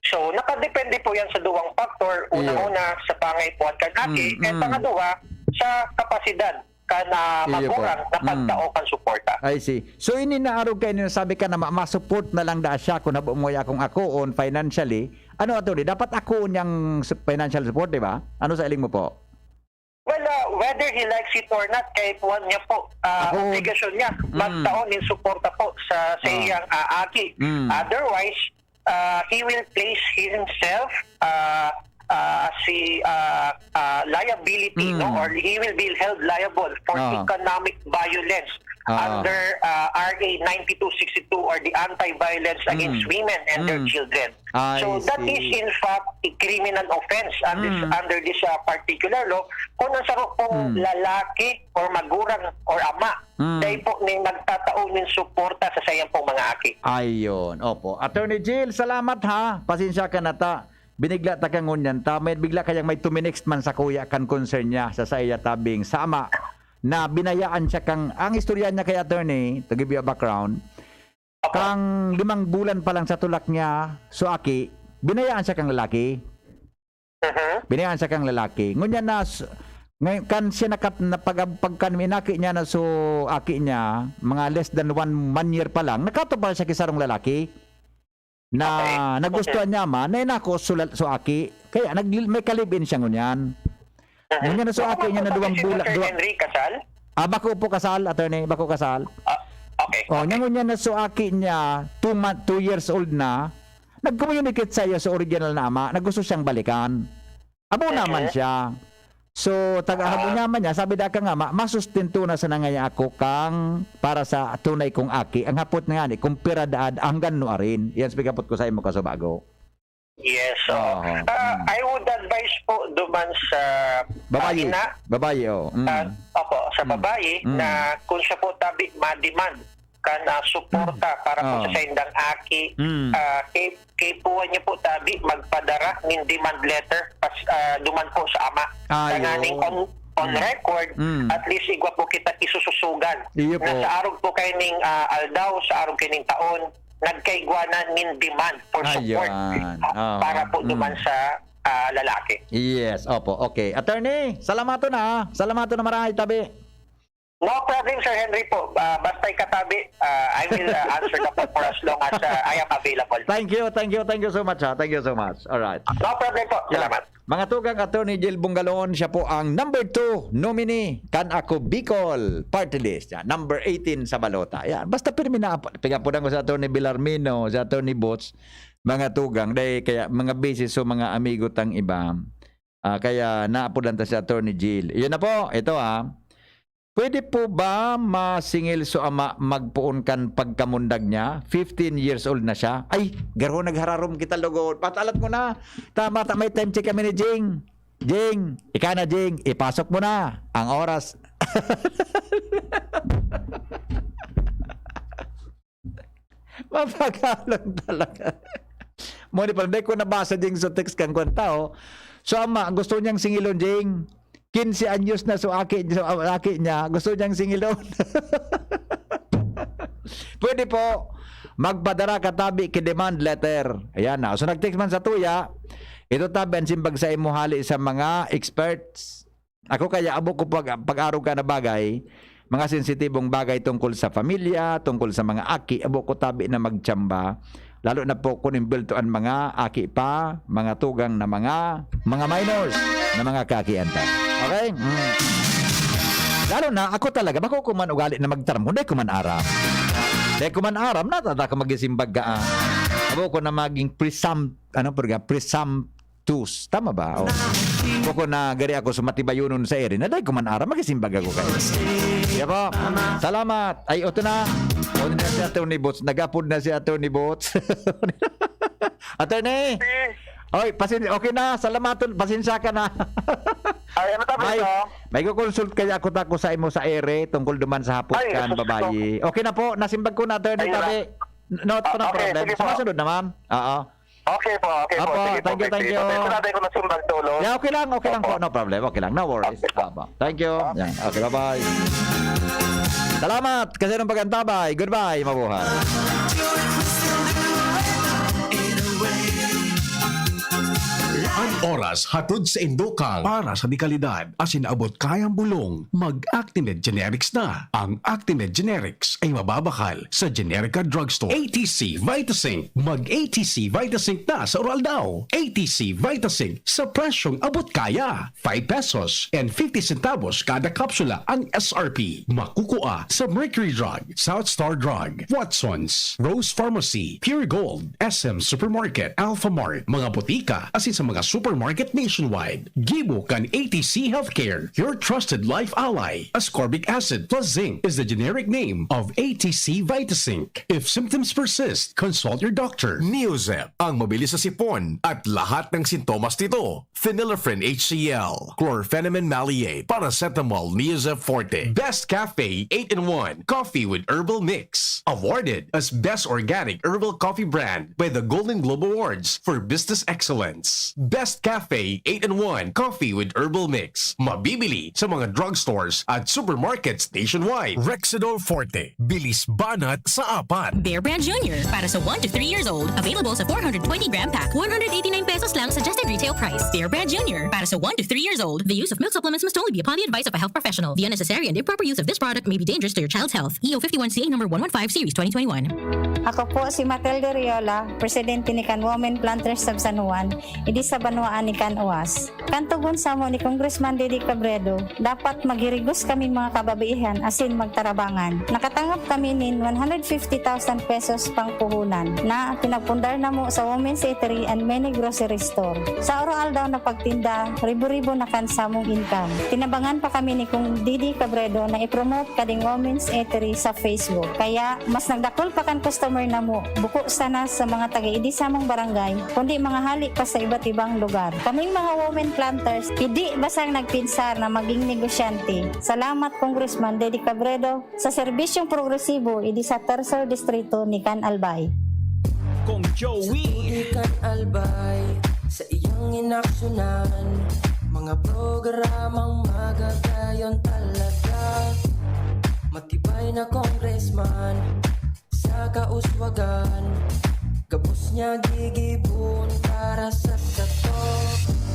So, nakadepende po yan sa duwang factor. Iyo. Unang-una, sa pangaipuhan kan aki, Mm, and mm. pangaduwa, sa kapasidad kan, ah, Iyo po. magurang na Mm. pagtao kan suporta. I see. So, ini naarog kayo, sabi ka na ma-, ma-support na lang da siya kung habo mo akong akoon financially. Ano, attorney? Dapat akoon niyang su-, financial support, di ba? Ano sa iling mo po? Well, ah, whether he likes it or not, kaipuhan niya po, ah, Akoon. obligasyon niya Mm. magtao nin suporta po sa, sa Ah. iyang, ah, aki. Mm. Otherwise, ah, he will place himself, ah, ah, as a, ah, ah, liability, no? Mm. Or he will be held liable for Ah. economic violence Ah. under, ah, R A ninety-two sixty-two, or the Anti-Violence Against Mm. Women and Their Mm. Children. I So, that see. is in fact a criminal offense under, Mm. under this, ah, particular law. Kung ang saro pong Mm. lalaki or magurang or ama, Mm. dahil po nin nagtatao nin suporta sa saiyang pong mga aki. Ayun, opo. Attorney Jill, salamat ha. Pasensya ka na ta. Binigla ta ka ngunyan ta. May bigla kayang may tuminext man sa kuya kan concern niya sa saiya tabing sa ama na binayaan siya kang, ang istorya niya kay attorney, to give you a background, Opo. kang limang bulan pa lang sa tulak niya, so aki, binayaan siya kang lalaki. Mhm. Binayaan siya kang lalaki. Ngunyan na, s-, ngay-, kan siya nakat-, na pag-, pagkan inaki niya na so aki niya, mga less than one, one year pa lang, nakatupad siya ki sarong lalaki na Okay. nagustuhan Okay. niya man, na inako so lal-, so aki. Kaya nag-, may ka-live-in siya ngunyan. Mhm. Ngunyan na so Baka aki niya na magpapatid duwang si bula-, Sir duwa-, Henry Casal? Ah, bako po kasal, attorney, bako kasal. Ah, okay, Oh, okay. niya ngunyan na so aki niya, two month, two years old na, nag-communicate sa iya sa original na ama, na gusto siyang balikan. Abo Mhm. naman siya. So, taga-, Ah. abo naman niya, sabi da ka nga, ma-, masustento na sana ngaya ako kang para sa tunay kong aki. Ang hapot nga ni, kung pira daad, hanggan no arin. Yan, speak hapot ko sa imo, kasubago. Yes, so, Oo. ah, Mm. I would advise po duman sa, Babayi. ah, ina, Babayi, oh. Mm. ah, opo, sa Mm. babayi Mm. na kung siya po tabi ma-demand kan, ah, suporta Mm. para po sa Oo. saindang aki, Mm. ah, kay, kay puwa niya po tabi magpadara nin demand letter pas-, ah, duman po sa ama. Ah, Tanganing yun. on, on Mm. record, Mm. at least igwa po kita isususugan Iyo na po. sa arog po kaining, ah, aldaw, sa arog kaining taon, nagkaigwa na nin demand for support, Ayan. ah, Oo. para po duman Mm. sa, ah, lalaki. Yes, opo. Okay. Attorney, salamaton na, ha. Salamaton na marahay, tabi. No problem, Sir Henry po. Ah, basta ikatabi, ah, I will, ah, answer the phone for as long as, ah, I am available. Thank you, thank you, thank you so much, ha. Thank you so much. All right. No problem po. Yeah. Salamat. Mga tugang, Attorney Jill Bungalon, siya po ang number two nominee kan Ako Bicol Party List. Yan, number eighteen sa balota. Yan. Basta pirmi na, pigapudan ko sa Attorney Bilarmino, sa Attorney Boots, mga tugang, dahil kaya mga busy so mga amigo tang iba. Ah, kaya naapudan ta si Attorney Jill. Yun na po, ito ah. Pwede po ba masingil so ama magpoon kan pagkamundag niya? Fifteen years old na siya. Ay, garo naghararom kita lugod. Patalat mo na. Tama, ta-, may time check kami ni Jing. Jing, ika na, Jing. Ipasok mo na ang oras. Mapagalang talaga. Mo ni pala, dai ko nabasa ding sa text kang kwan tao. So, ama, gusto niyang singilon, Jing. Quince anyos na so aki, so, aki niya, gusto niyang singilon. Pwede po, magpadara ka tabi ki demand letter. Ayan na. So, nag-text man sa tuya, ito tabi ang simbag sa imo hali sa mga experts. Ako kaya, abo ko pag, pag-arog ka na bagay, mga sensitibong bagay tungkol sa pamilya, tungkol sa mga aki, abo ko tabi na magtsamba, lalo na po kung imbelto an mga aki pa, mga tugang na mga, mga minors na mga kaakian ta. Okay? Mm. Lalo na, ako talaga, bako ko man ugali na magtaram, kung dai ko man aram. Dai ko man aram, natata ko magisimbag ka, ah. Abo ko na maging presump-, ano, purga, presump-, tus. Tama ba? O. Bako na gari ako sa matibayonon sa ere na dai ko man aram, magisimbag ako kayo. Kaya po, salamat. Ay, oto na. Oto na si Attorney Boots. Nag-apod na si Attorney Boots. Attorney! Oy, pasin-, okay na. Salamaton. Pasensya ka na. Ay, ano tawag May, ito? may ko-consult kaya ako tako sa imo sa ere tungkol duman sa hapot Ay, kan Jesus ko. babayi. Okay na po. Nasimbag ko na, Attorney, Ay, wala. tabi. No, Ah, no okay, problem. sige po. Sa masunod naman. Oo. Okay po, okay po. Apo, Sige po, thank you, thank you. Pasensya na, di ko nasimbag tulos. Yeah, okay lang, okay lang po. Opo. No problem, okay lang. No worries. Okay po. Apo. Thank you. Okay. Yan. Okay, bye-bye. Salamat. Kasi nung pag-antabay. Goodbye. Mabuhay. An oras hatod sa Indokang para sa dekalidad asin abot kayang bulong, mag-Actined Generics na. Ang Actined Generics ay mababakal sa Generica Drugstore. A T C Vitazinc. Mag-A T C Vitazinc na sa Uraldaw. A T C Vitazinc sa presyong abot kaya. Five pesos and fifty centavos kada kapsula ang S R P. Makukua sa Mercury Drug, South Star Drug, Watson's, Rose Pharmacy, Pure Gold, S M Supermarket, Alpha Mart, mga botika, asin sa mga or market nationwide. Gibo kan A T C Healthcare, your trusted life ally. Ascorbic acid plus zinc is the generic name of A T C Vitazinc. If symptoms persist, consult your doctor. Neozep, ang mabilis sa sipon at lahat ng sintomas nito. Phenylephrine H C L, chlorphenamine maleate, paracetamol Neozep Forte. Best Cafe eight-in-one Coffee with Herbal Mix. Awarded as Best Organic Herbal Coffee Brand by the Golden Globe Awards for Business Excellence. Best Cafe eight-in-one Coffee with Herbal Mix. Mabibili sa mga drugstores at supermarkets nationwide. Rexidol Forte. Bilis banat sa apat. Bear Brand Junior para sa one to three years old. Available sa four hundred twenty gram pack. One hundred eighty-nine pesos lang suggested retail price. Bear Brand Junior para sa one to three years old. The use of milk supplements must only be upon the advice of a health professional. The unnecessary and improper use of this product may be dangerous to your child's health. E O fifty-one C A number one one five series twenty twenty-one. Ako po si Matilde Riola, presidente ni Kan Women Planters sa San Juan, idi sa banwaan ni Kan Uas. Kan togon samo ni Congressman Didi Cabredo, dapat maghirigos kaming mga kababaihan asin magtarabangan. Nakatangap kami nin one hundred fifty thousand pesos pangpuhunan na pinagpundar namo sa Women's Eatery and many grocery store. Sa oro-aldaw na pagtinda, ribo-ribo na kan samong income. Tinabangan pa kami ni Kong Didi Cabredo na i-promote kading Women's Eatery sa Facebook. Kaya, mas nagdakul pa kan customer namo, buko sana sa mga taga-idi samong barangay, kundi mga hali pa sa iba't ibang lugar. Kaming mga women planters, idi basang nagpinsar na maging negosyante. Salamat, Congressman Didi Cabredo, sa serbisyong progresibo idi sa Tercer Distrito ni Can Albay. Kong Joey. Sa tubig kan Albay, sa iyang inaksyonan, mga programang magagayon talaga. Matibay na congressman sa kauswagan, gabos niya gigibon para sa sato.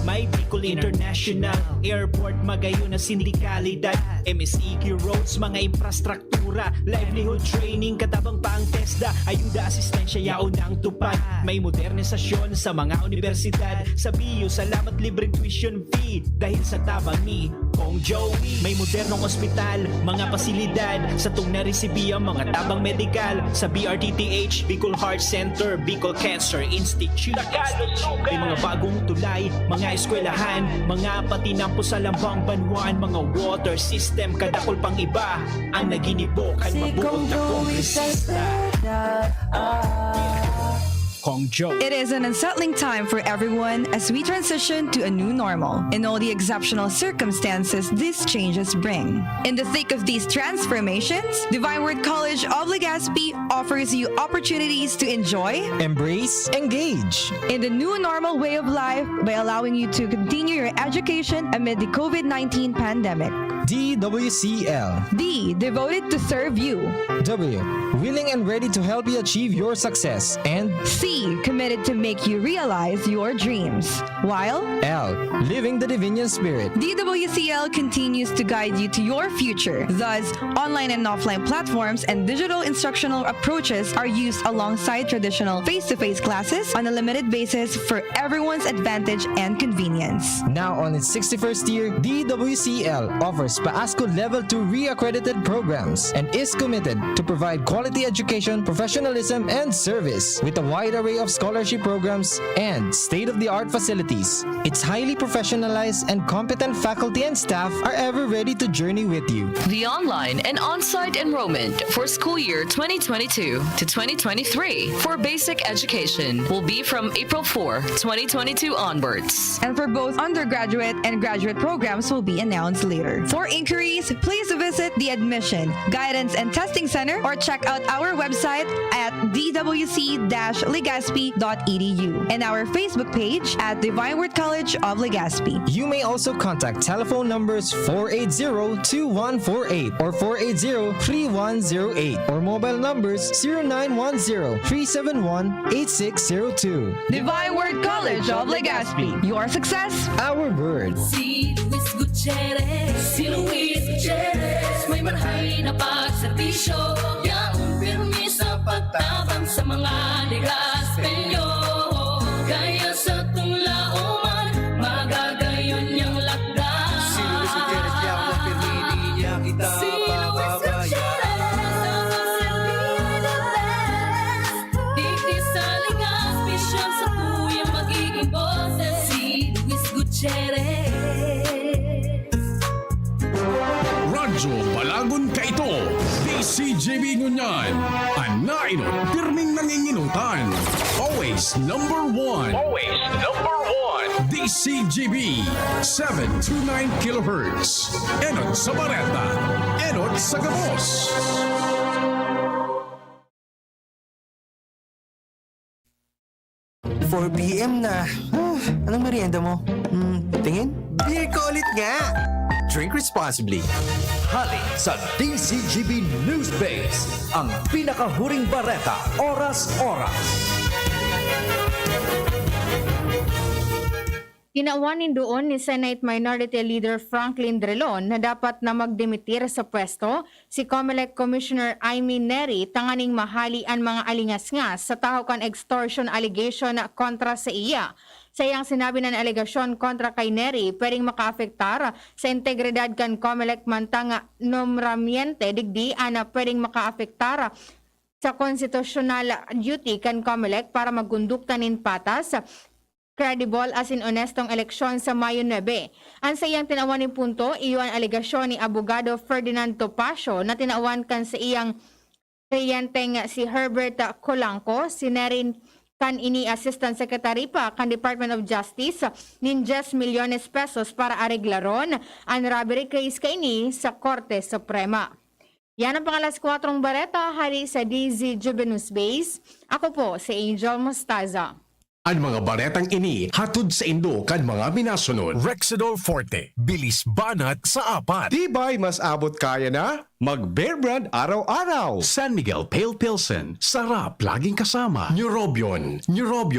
May Bicol International Airport, magayon na sindikalidad, M S E Q roads, mga infrastruktura, livelihood training, katabang pa ang TESDA, ayuda, asistensya, yaon ang tupad. May modernisasyon sa mga universidad, sa B U, salamat, libreng tuition fee, dahil sa tabang ni Kong Joey. May modernong ospital, mga pasilidad, satong naresibi ang mga tabang medikal sa B R T T H, Bicol Heart Center, Bicol Cancer Institute. May mga bagong tulay, mga eskwelahan, mga patinampo sa lambang banwaan, mga water system, kadakul pang iba ang naginibo kan mabuot na kongresista. Kong Joe. It is an unsettling time for everyone as we transition to a new normal and all the exceptional circumstances these changes bring. In the thick of these transformations, Divine Word College of Legazpi offers you opportunities to enjoy, embrace, engage in the new normal way of life by allowing you to continue your education amid the COVID nineteen pandemic. D W C L. D, devoted to serve you. W, willing and ready to help you achieve your success. And C, committed to make you realize your dreams. While L, living the Divinian Spirit. D W C L continues to guide you to your future. Thus, online and offline platforms and digital instructional approaches are used alongside traditional face-to-face classes on a limited basis for everyone's advantage and convenience. Now on its sixty-first year, D W C L offers PAASCO Level two re-accredited programs and is committed to provide quality education, professionalism, and service with a wide array of scholarship programs and state-of-the-art facilities. Its highly professionalized and competent faculty and staff are ever ready to journey with you. The online and on-site enrollment for school year twenty twenty-two to twenty twenty-three for basic education will be from April four, twenty twenty-two onwards. And for both undergraduate and graduate programs will be announced later. For inquiries, please visit the Admission, Guidance and Testing Center or check out our website at d w c dash legazpi dot e d u and our Facebook page at Divine Word College of Legazpi. You may also contact telephone numbers four eight zero two one four eight or four eight zero three one zero eight or mobile numbers zero nine one zero three seven one eight six zero two. Divine Word College of Legazpi. Your success, our word. Si Luis Gutierrez, si Luis Gutierrez, may marahay na pagserbisyo, yaon pirmi sa pagtabang sa mga Legazpeño. Kaya sa tunglaoman, magagayon niyang lakda. Si Luis Gutierrez, yaon pirmi, di niya kita pababayaan. Si Luis Gutierrez, ang pagserbi ay the best. Digdi sa Legazpi, siya sa tuyang magiging boses. Si C G B ngunyan, an nainot pirming nanginginutan. Always number one. Always number one. D C G B, seven two nine kilohertz. Enot sa bareta, enot sa gabos. Four p.m. na. Ah, anong merienda mo? Hmm, tingin? Beer ka ulit nga! Drink responsibly. Hali sa D Z G B News Base, ang pinakahuring bareta, oras-oras. Tinawan nin duon ni Senate Minority Leader Franklin Drilon na dapat na magdimitir sa pwesto si Comelec Commissioner Imee Neri tanganing mahali an mga alingasngas sa tahaw kan extortion allegation kontra sa iya. Sa iyang sinabi na alegasyon kontra kay Neri pwedeng makaapektar sa integridad kan Comelec mantang nombramiento digdi an pwedeng makaapektar sa konstitusyonal duty kan Comelec para magkondukta nin patas, credible asin onestong eleksyon sa Mayo nuebe. An saiyang tinawan nin punto, iyo an alegasyon ni Abogado Ferdinand Topacio na tinawan kan saiyang kliyenteng si Herbert Colangco, sinerin kan ini Assistant Secretary pa kan Department of Justice nin diyes milyones pesos para areglaron an robbery case kaini sa Korte Suprema. Yan ang pangalas kwatro bareta hali sa D Z G B News Base. Ako po si Angel Mostaza. An mga baretang ini hatod saindo kan mga minasunod. Rexidol Forte, bilis banat sa apat. Tibay mas abot kaya na, mag Bear Brand araw-araw. San Miguel Pale Pilsen, sarap laging kasama. Neurobion, Neurobion.